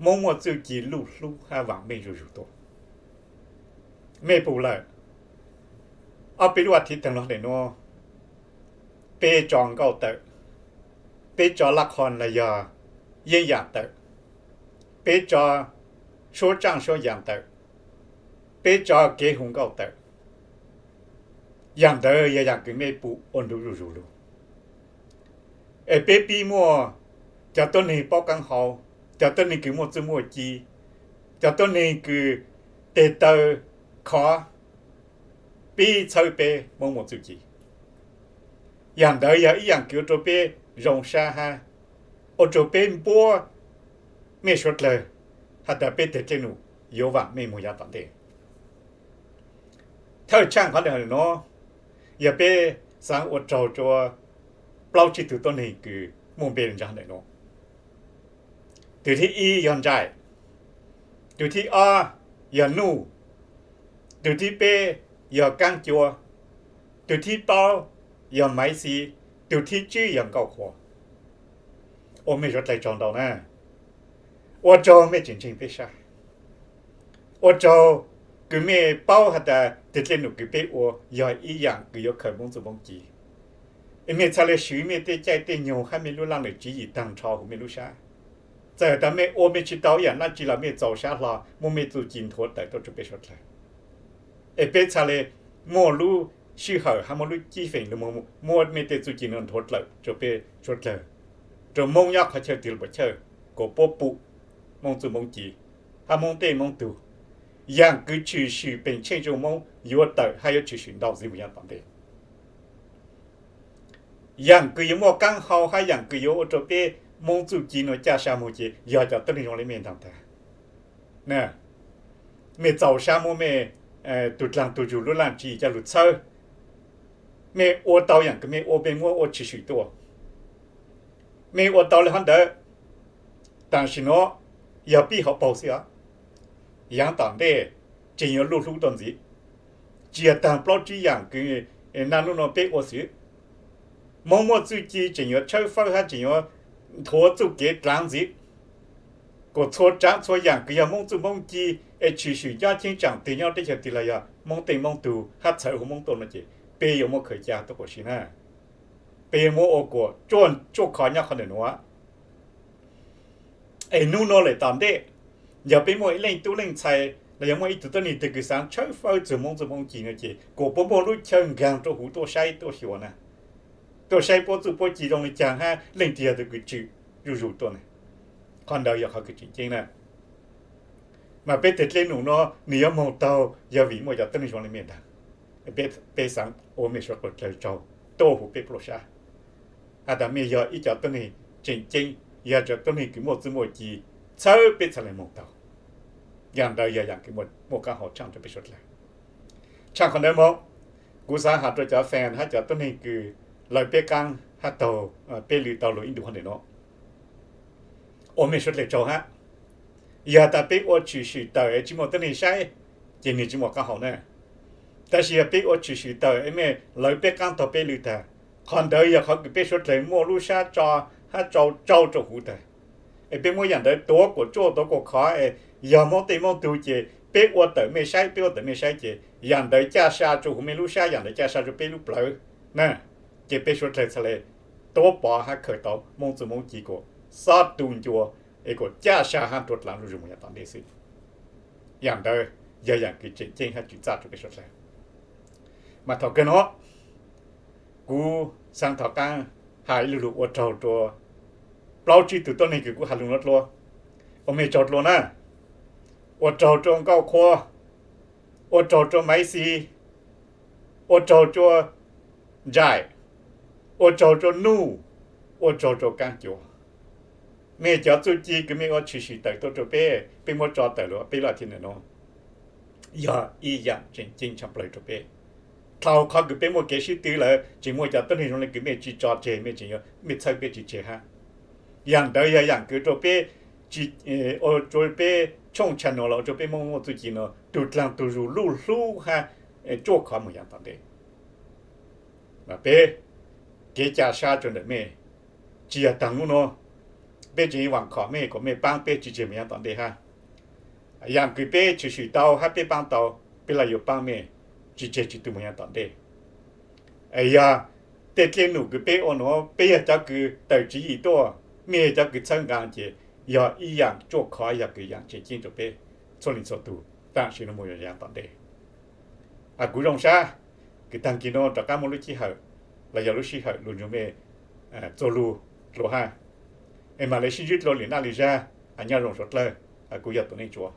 Hmoob muaj txuj ci luj hlub hab vaam meej zuj zus tuaj. Mej pum lawm, ob peb lub a thiv taag los ntawm nuav, peb tso nkauj tawm, peb tso laj qhov los yog yeeb yam tawm, peb tso suab tsaaj suab yaam tawm, peb tso kev hu nkauj tawm. Yaam ntawd yog yaam kws mej pum ua ntu zuj zus lug. Es peb pib muaj cov tuab neeg paub qaab hau, cov tuab neeg kws muaj txuj muaj ci, cov tuab neeg kws teg taw khov pib txhawb peb Hmoob muaj txuj ci. Yaam ntawd yog ib yaam kws ua rua peb zoo sab hab ua rua peb npuab mej suav dlawg has tas peb teg dlej num yuav vaam meej moog yaav tom ntej. Thawj tshaaj qhov ntawm nuav yog peb xaav ua tsaug rua plaub tsib tug tuab neeg kws muaj npe ntsaag ntawm nuav. Tug thib ib yog Ntsais, tug thib ob yog Nuj, tug thib peb yog Kaab Cua, tug thib plaub yog Maiv Xis, tug thib tswb yog Nkauj Qhua. Ua mej suav dlawg tsaug ntau na. Ua tsaug mej tseem ntseeg peb sab. Ua tsaug kws mej paub has tas teg dlej num kws peb ua yog ib yaam kws yuav khaws Moob txuj Moob ci. Es mej txhad le swv mej tej caij tej nyoog hab mej lub laj lim tswv yim taag nrho huv mej lub sab. Txawm tas mej ua mej tsi tau ib yaam dlaab tsi los mej txaus sab hlo muab mej txuj ci nthuav tawm tuaj rua peb suav dlawg. Es peb txhad le muaj lub sij hawm hab muaj lub cib feem lug moog muab mej tej txuj ci nuav nthuav tawm rua peb suav dlawg, rua Moob nyob qhov chaw twg lug puam chawj kuas puab pum Moob txuj Moob ci hab Moob tej Moob tug, yaam kws tshwm sim peem tsheej rua Moob yuav tawm hab yuav tshwm sim ntau ntxiv moog yaav tom ntej. Yaam kws yuav muaj qaab hau hab yaam kws yuav ua rua peb Moob txuj ci nuav caj sa moog ces yog cov tuab neeg zoo le mej ntaag tag. Mej txaus sab muab mej tug dlaag tug zug lub laj tswv yim coj lug txhawb. Mej ua tau yaam kws mej ua, mej muab ua tshwm sim tuaj. Mej ua tau le hov ntawd, tam sim nuav yog pib hauv paug xwb os. Yaav tom ntej tseem yuav luj hlub tuaj ntxiv. Tsi yog taag plaub tsib yaam kws naj nub nuav peb ua xwb. Moob muaj txuj ci tseem yuav tshawb fawb hab tseem yuav nthuav txuj kev dlaav ntxiv, kuas txhua tsaav txhua yaam kws yog Moob txuj Moob ci es tshwm sim nyob cheeb tsaam twg nyob teb chaws twg los yog Moob tej Moob tug hab txhawv huv Moob tuaj nuav ces peb yuav muab khaws ca tuaj kuas sib na. Peb yuav muab ua kuas tsuaj kho nyob qhov ntawm nuav. Es nub nuav lawm tom ntej, yog peb muaj ib leej tub leej ntxhais los yog muaj ib tug tuab neeg twg kws xaav tshawb fawb txug Moob txuj Moob ci nuav ces kuas puab muaj lub chaw nkaag rua huv tuaj saib tuaj xyuas na, tuaj saib puab txuj puab ci zoo le caag hab leej twg yog tug kws tshwm zuj zus tuaj na. Qhov ntawd yog qhov kws tseem ceeb na. Mas peb teg dlej num nuav nwg yuav moog taug yog vim muaj cov tuab neeg zoo le mej ntaag. Peb xaav ua mej suav dlawg tsaug tuaj huv peb pluaj sab has tas mej yog ib cov tuab neeg tseem ceeb, yog cov tuab neeg kws muaj txuj muaj ci txhawb peb txhad le moog taug. Yaam ntawd yog yaam kws muaj qaab hau tshaaj rua peb suav dlawg. Tshaaj qhov ntawd moog, kuv xaav has rua cov fan hab cov tuab neeg kws lawv peb qaab hab taug peb lw tau lug ib ntu hov ntawm nuav, ua mej suav dlawg tsaug hab. Yog tas peb ua tshwm sim tawm es tsi muaj tuab neeg saib, ces nwg tsi muaj qaab hau na. Tab sis yog peb ua tshwm sim tawm es mej lawv peb qaab taug peb lw tag, qhov ntawd yog qhov kws peb suav dlawg muaj lub sab tso hab tsaug tsaug rua huv tag. Es peb muab yaam ntawd tuav kuas tsuaj tuav kuas khov es yog Moob tej Moob tug ces peb ua tawm mej saib, peb ua tawm mej saib ces yaam ntawd caj sa rua huv mej lub sab, yaam ntawd caj sa rua peb lub plawv na. Ces peb suav dlawg txhad le tuav pov hab khaws tau Moob txuj Moob ci kuas xob tu ncua es kuas caj sa hab nrua dlaav zuj zus moog yaav tom ntej xwb. Yaam ntawd yog yaam kws tseem ceeb hab tsi txaj rua peb suav dlawg. Mas thaum kawg nuav, kuv xaav thov qaab has ib lu lug ua tsaug rua plaub tsib tug tuab neeg kws kuv has lug nuav dlua, ua mej tsaug dlua na. Ua tsaug rua Nkauj Qhua, ua tsaug rua Maiv Xis, ua tsaug rua Ntsais, ua tsaug rua Nuj, ua tsaug rua Kaab Cua. Mej cov txuj ci kws mej ua tshwm sim tawm tuaj rua peb, peb muab tso tawm lug peb lub a thiv ntawm nuav, yog ib yaam tseem ceeb tshaj plawg rua peb. Dhau qhov kws peb muaj kev sib tw lawm tseem muaj cov tuab neeg zoo le kws mej tsi tso tseg, mej txhawb peb tsi tseg hab. Yaam ntawd yog yaam kws rua peb, ua rua peb tshooj channel los ua rua peb Moob muaj txuj ci nuav tug dlaag tug zug luj hlub hab tsuaj khov moog yaav tom ntej. Mas peb kev ca sab rua ntawm mej, tsi yog taag nub nuav, peb tseem vam khom mej kom mej paab peb tsi tseg moog yav tom ntej hab. Yaam kws peb tshwm sim tau hab peb paab tau, peb lug yuav paab mej tsi tseg tsi tu moog yav tom ntej. Yog tej dlej num kws peb ua nuav peb yog cov kws tawm tswv yim tuaj, mej yog cov kws txhawb nqaa ces yog ib yaam tsuaj khov, yog kws yaam tseem ceeb rua peb txhua leej txhua tug tam sim nuav moog yav tom ntej. Kuv zoo sab kws taag kis nuav rov qaab muaj lub sij hawm los yog lub sij hawm lug nrug mej txuas lug dlua hab, es maam le sib ntsib dlua lwm naj lwm zag. Nyob zoo suav dlawg, kuv yog Tuam Neej Tsuav.